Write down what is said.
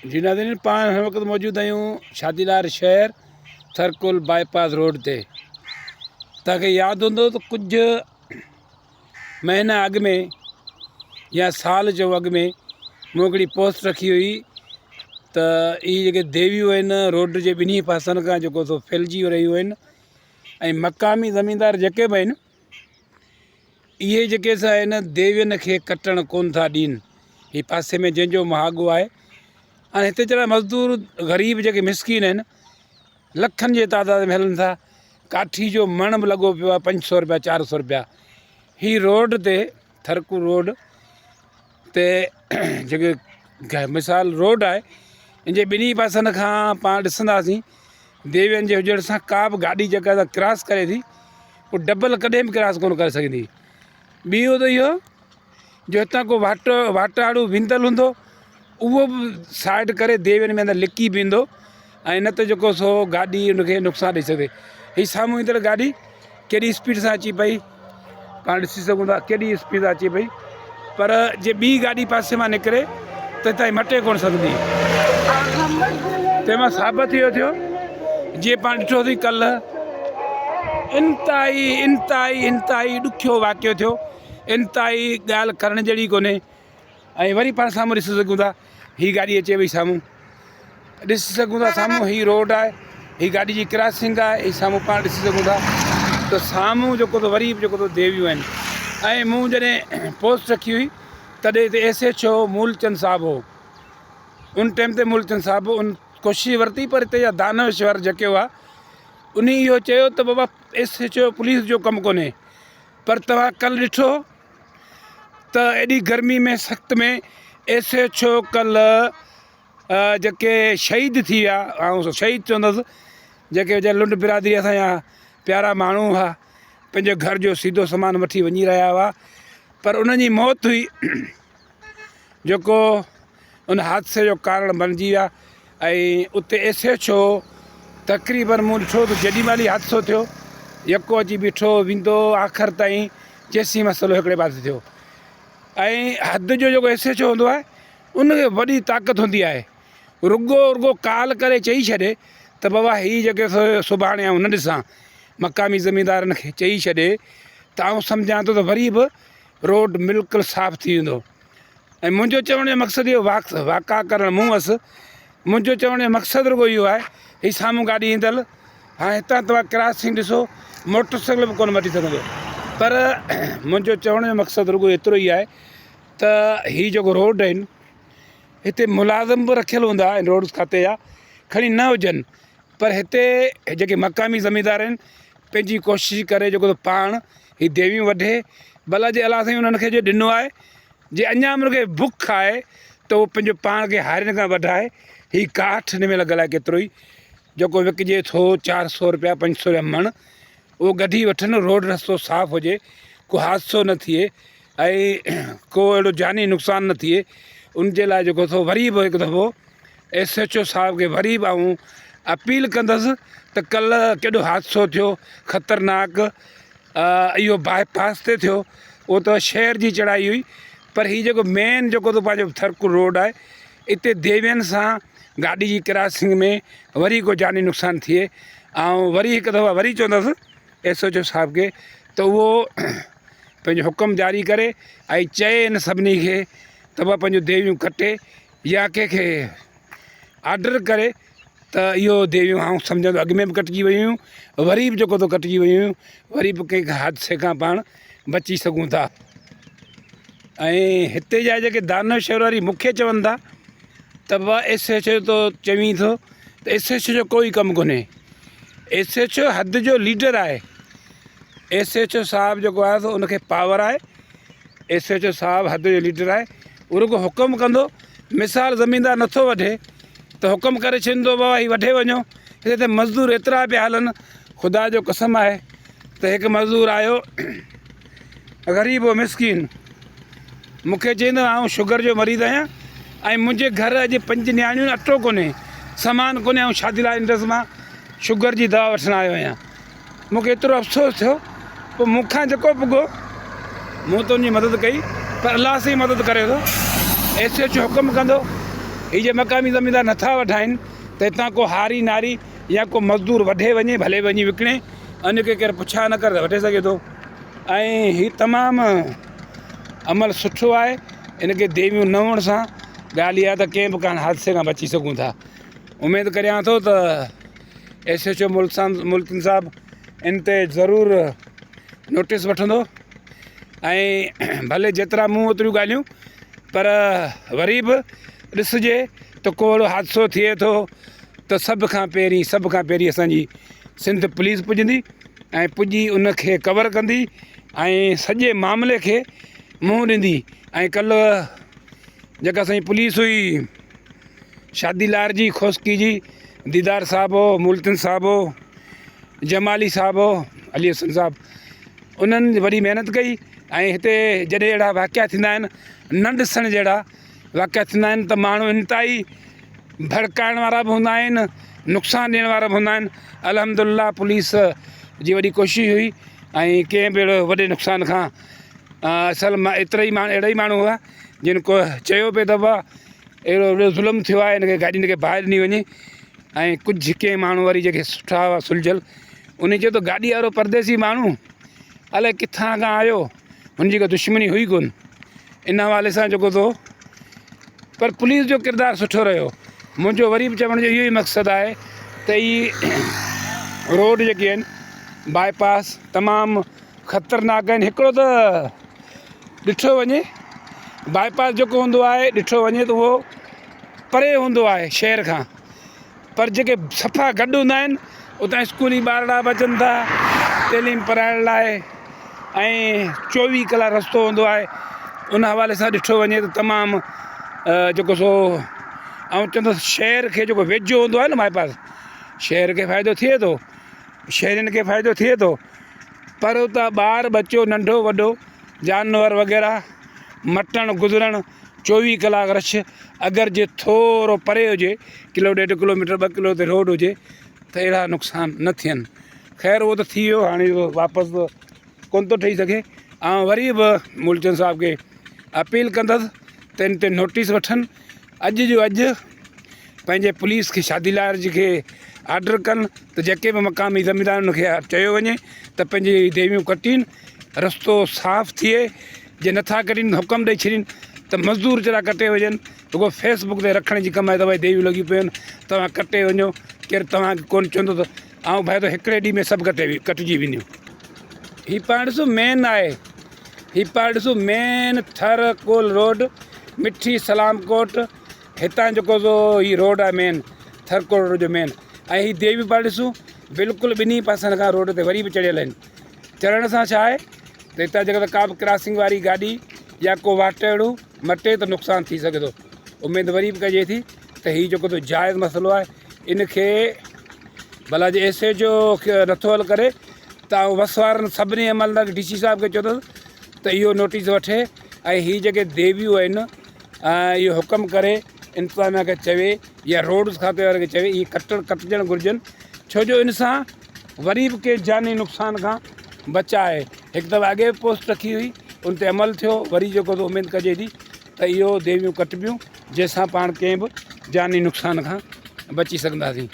جي ناظرين پاڻ هن وقت موجود آهيون شادي لار شهر ٿرڪول باء پاس روڊ تي توهان کي ياد هوندو ته ڪجهه مهينا اڳ ۾ يا سال جو اڳ ۾ مون هڪڙي پوسٽ رکي هئي ته اهي جيڪي ديويون آهن روڊ جي ٻنهي پاسن کان جيڪو سو ڦهلجي رهيون آهن ۽ مقامي زميندار جيڪي به آهن اهي جيڪي سا آهن ديوين کي ڪٽڻ ڪونه ٿا ڏين. هي پاسي ۾ جنهن جو مهاڳو آهي ۽ هتي جهڙا مزدور غريب جيڪي مسڪين آهن لکن جي تعداد ۾ هلن ٿا. ڪاٺي جو مڻ به لڳو پيو آهي 500 روپيا 400 روپيا. هي روڊ تي ٿرڪو روڊ تي جيڪي مثال روڊ آهي ان جي ٻنهي پاسن کان پاڻ ڏسنداسين ديوين جي هجڻ سان ڪا به گاڏي جيڪا سا ڪراس ڪري ٿي اهو ڊبل ڪڏهن به ڪراس ڪونه ڪري سگهندي. ٻيو ته اهو جو هتان ڪو واٽ واٽاڙو ويندل هوندو اهو به سائيڊ ڪري ديوين ۾ اندر لڪي بيهندو ۽ نه ته جيڪو سو گاڏي ان کي نقصان ڏئي سگهي. هي سامهون ايندڙ گاڏي ڪيڏي اسپيڊ سان اچي پئي پاڻ ڏسي سگهون ٿا ڪيڏي اسپيڊ سان اچي پئي پر جي ٻي گاڏي پاسي مان نڪري ته هتان مٽي ڪونه سگهندي. تنهن مان ثابت اهو ٿيو جيئن پاڻ ڏٺوسين ڪلهه انتهائي انتهائي انتهائي ڏکيو واقعو ٿيو انتهائي ڳالهه ڪرڻ جهڙي ڪونهي ۽ وري پاڻ سامهون ڏسي سگهون ٿا هي گاڏي اچي وئي سامهون ڏسي سگهون ٿا سامهون هي روڊ آهي هي گاڏي جي ڪراسنگ آهي هي سامهون پاڻ ڏسي سگهون ٿا ته سامهون جيڪو ته وري به جيڪو ته ديويون آهن ۽ مون جڏهن پوسٽ رکي هئي تڏهن هتي ايس ايڇ او مولچند صاحب هو ان ٽائيم تي مولچند صاحب ان ڪوشش ورتي پر هتي جا دانشور جيڪي هئا ان اهو چيو ته بابا ايس ايڇ او پوليس جو ڪم ڪونهي پر توهان ڪل ڏٺو ته ايڏي گرمي ۾ سخت ۾ ايس ايڇ او ڪلهه جيڪي شهيد ٿي ويا آئون شهيد چوندس جيڪي ويچارا لنڊ برادري اسان جا پيارا ماڻهو هئا پنهنجي گهر جو سيڌو سامان وٺي وڃي رهيا هئا پر انهن جي موت هئي جيڪو ان حادثي جو ڪارڻ بڻجي ويا ۽ اتي ايس ايڇ او تقريبن مون ڏٺو ته جيڏي مهل هي حادثو ٿيو يڪو اچي بيٺو ويندو آخر تائين جيسين مسئلو هڪڙي پاسي ٿيو ۽ حد جو جيڪو ايس ايڇ او هوندو آهي ان کي وڏي طاقت هوندي آهي رڳو رڳو ڪال ڪري چئي ڇڏي ته بابا هي جيڪي سو سڀاڻي آئون نه ڏسان مقامي زميندارن کي چئي ڇڏي ته آئون سمجهان ٿو ته وري به روڊ بلڪل صاف ٿي ويندو ۽ منهنجو چوڻ جو مقصد اهو واڪ واڪا ڪرڻ مون وس منهنجو چوڻ جو مقصد رڳو اهو آهي هي سامهون گاڏي ايندل هاڻي هتان توهان ڪراسنگ ڏسو موٽر سائيڪل به ڪونه مٽي سگهندو پر منهنجو چوڻ جو مقصد رڳو ايترو ئي آهي ته هي جيڪو روڊ آهن هتي ملازم به رکيل هوندا آهن روڊس کاتي جا کڻي نه هجن پر هتي جيڪي مقامي زميندار آهن پنهنجي ڪوشش ڪري جيڪو پاڻ هي ديويون وڍي ڀلا جي الله سائين انهن کي جو ڏنو آهي جي اڃا به ان کي بک آهي ته هو پنهنجو پاڻ کي هارين کان وڍائي. هي ڪاٺ هن ۾ لڳل آهي ڪيترو ئي جيڪو وڪجي ٿو 400 روپيا 500 روپيا مڻ اهو ڳڍي وٺن روڊ رستو صاف هجي ڪو حادثو نه ٿئي ۽ ڪو اهڙو جاني نقصان نه ٿئي ان جي لاء جيڪو سو وري به هڪ دفعو ايس ايڇ او صاحب کي وري به آئون اپيل ڪندس ته ڪلهه ڪيڏو حادثو ٿيو خطرناڪ اهو باء پاس تي ٿيو اهو ته شهر جي چڙهائي هئي پر هي جيڪو مين جيڪو ته پنهنجو ٿرڪول روڊ آهي اتي ديوين سان گاڏي جي ڪراسنگ ۾ وري ڪو جاني نقصان ٿئي آئون وري هڪ دفعا وري چوندس ايس ايڇ او صاحب کي ته اهو پنهنجو حڪم جاري ڪري ۽ چئي ان سڀني کي ته بابا پنهنجو ديويون ڪٽي يا ڪنهن کي آرڊر ڪري ته اهو ديويون آئون سمجهان ٿو اڳ ۾ به ڪٽجي ويون هيون وري به جيڪو ٿو ڪٽجي ويون هيون وري به ڪنهن حادثي کان پاڻ بچي سگهون ٿا ۽ هتي جا جيڪي دانشور وري مون کي چون ٿا ته بابا ايس ايڇ او تو چوين ٿو ته ايس ايڇ او جو ڪوئي ڪم ڪونهي ايس ايڇ او حد جو ليڊر آهي ايس ايڇ او صاحب جيڪو آهي سو ان کي پاور آهي ايس ايڇ او صاحب حد جو ليڊر آهي اهو رڳو حڪم ڪندو مثال زميندار نٿو وڍي ته حڪم ڪري ڇڏيندو بابا هي وڍي وڃو هتي ته مزدور ايترا پيا هلن خدا جو قسم آهي ته هڪ مزدور آيو غريب هو مسڪين مون کي چئي ته آئون شگر جو مريض آهيان ۽ منهنجي گهر اڄ پنج نياڻيون اٽو ڪونهي سامان ڪونهي آئون شادي لاء ايندس مان شگر جي دوا وٺڻ آيو آهيان مون کي ايترو افسوس ٿيو پوء مون کان جيڪو پڳو مون ته ان جي مدد ڪئي پر الله سائين مدد ڪري ٿو ايس ايڇ او حڪم ڪندو. هي جي مقامي زميندار نٿا وڍائين ته هتان ڪو هاري ناري يا ڪو مزدور وڍي وڃي ڀلي وڃي وڪڻي ان کي ڪير پڇا نه ڪري ته وڍي سگهي ٿو ۽ هي تمام عمل سٺو آهي ان کي ديويون نه هئڻ سان ڳالهه اها ته ڪنهن به ڪان حادثي کان بچي سگهون ٿا اميد ڪريان ٿو ته ايس ايڇ او ملتان صاحب ان تي ضرور نوٽيس وٺندو ۽ ڀلي جيترا مون اوتريون ڳالهيون پر وري به ڏسجي ته ڪو اهڙو حادثو ٿئي ٿو ته سڀ کان پهرين سڀ کان پهرين اسانجي سنڌ پوليس پڄندي ۽ پڄي ان کي ڪور ڪندي ۽ سڄي معاملي کي منهن ڏيندي ۽ ڪلهه جيڪا اسانجي پوليس هئي شادي لار جي کوسڪي جي ديدار صاحب هو مولتن صاحب هو جمالي صاحب هو علي حسن صاحب انهن وڏي محنت ڪئي ۽ هتي جڏهن اهڙا واقعا ٿيندا آهن نه ڏسڻ جهڙا واقعا ٿيندا آهن ته ماڻهو انتهائي ڀڙڪائڻ وارا به هوندا آهن نقصان ڏيڻ وارا به هوندا آهن الحمد لله پوليس جي وڏي ڪوشش هئي ۽ ڪنهن به اهڙو وڏي نقصان کان اصل مان ايترا ئي ماڻهو اهڙا ئي ماڻهو هئا جن ڪو چيو پئي ته بابا اهڙو وڏو ظلم ٿيو آهي هن کي گاڏين کي باهه ڏني وڃي ۽ ڪجهه ڪنهن ماڻهو وري جيڪي سٺا هئا سلجهيل ان چيو ته گاڏي وارو پرديسي ماڻهو الائي ڪٿان کان آيو هن جي ڪا دشمني هئي ڪونه ان حوالي سان جيڪو ٿو پر پوليس جو ڪردار سٺو رهيو منهنجو وري به چوڻ جو اهو ئي مقصد آهي ته هي روڊ جيڪي آهن باء پاس تمام خطرناڪ آهن هڪڙو ته ڏٺو وڃي باء پاس جيڪو هوندو آهي ڏٺو وڃي ته اهو پري هوندو آهي شهر کان پر جيڪي صفا گڏ هوندا آهن اتان اسڪولي ٻارڙا به اچن ٿا تعليم پرائڻ لاء ۽ 24 ڪلاڪ رستو هوندو آهي ان حوالي سان ڏٺو وڃي ته تمام جيڪو سو آئون چوندس شهر کي جيڪو ويجهو هوندو آهي نه باء پاس شهر کي فائدو ٿئي ٿو شهرين کي فائدو ٿئي ٿو پر اتان ٻار ٻچو ننڍو وڏو جانور وغيره مٽڻ گذرڻ 24 ڪلاڪ رش اگر جي ٿورو پري هجي ڪلو ڏيڍ ڪلو ميٽر 2 ڪلو تي روڊ هجي ته اهڙا نقصان نه ٿين خير اهو ته ٿي ويو هاڻي اهو واپس ڪونه ٿو ٺهي سگهي آئون وري به مولچند صاحب کي اپيل ڪندس ته ان تي نوٽيس وٺن اڄ جو اڄ پنهنجي پوليس کي شادي لارج کي آرڊر ڪن ته جيڪي به مقامي زميندارن کي چيو وڃي ته پنهنجي ديويون ڪٽين رستو صاف ٿئي جي نٿا ڪٽين ته حڪم ڏئي ڇڏين ته مزدور چرا ڪٽي وڃن رڳو فيس بڪ تي رکڻ جي ڪم آهي ته ڀائي ديويون لڳيون پيون آهن توهان ڪٽي وڃو ڪير توهان کي ڪونه چوندو ته آئون ڀائي ته هڪڙي ڏينهن ۾ سڀ ڪٽي ڪٽجي وينديون هي پاڻ ڏسو مين آهي هي پاڻ ڏسو مين ٿر ڪول روڊ مٺي سلام ڪوٽ هتان جيڪو سو هي روڊ آهي مين ٿر ڪول روڊ جو مين ۽ هي ديوي پاڻ ڏسو بلڪل ٻنهي پاسن کان روڊ تي وري به چڙهيل آهن چڙهڻ سان ڇا آهي ته هتان جيڪا ڪا به ڪراسنگ واري گاڏي يا ڪو واٽهڙو مٽي ته نقصان ٿي سگهي ٿو اميد وري به ڪجي ٿي ته هي جيڪو تو جائز مسئلو آهي ان کي ڀلا جي ايس ايچ او نٿو حل ڪري ته آئون وس وارن سڀني عملدار ڊي سي صاحب کي چوندس ته اهو نوٽيس وٺي ۽ هي جيڪي ديويون آهن اهو حڪم ڪري انتظاميا کي چوي يا روڊز کاتي وارن کي چوي اهي ڪٽڻ ڪٽجڻ گهرجن ڇو جو ان سان وري به ڪنهن جاني نقصان کان بچاء آهي هڪ دفعو اڳي به پوسٽ رکي هئي ان تي عمل ٿيو وري جيڪو اميد ڪجي ٿي ته اهو ديويون ڪٽبيون جنهن سان پاڻ ڪنهن به جاني نقصان کان بچي سگهنداسين.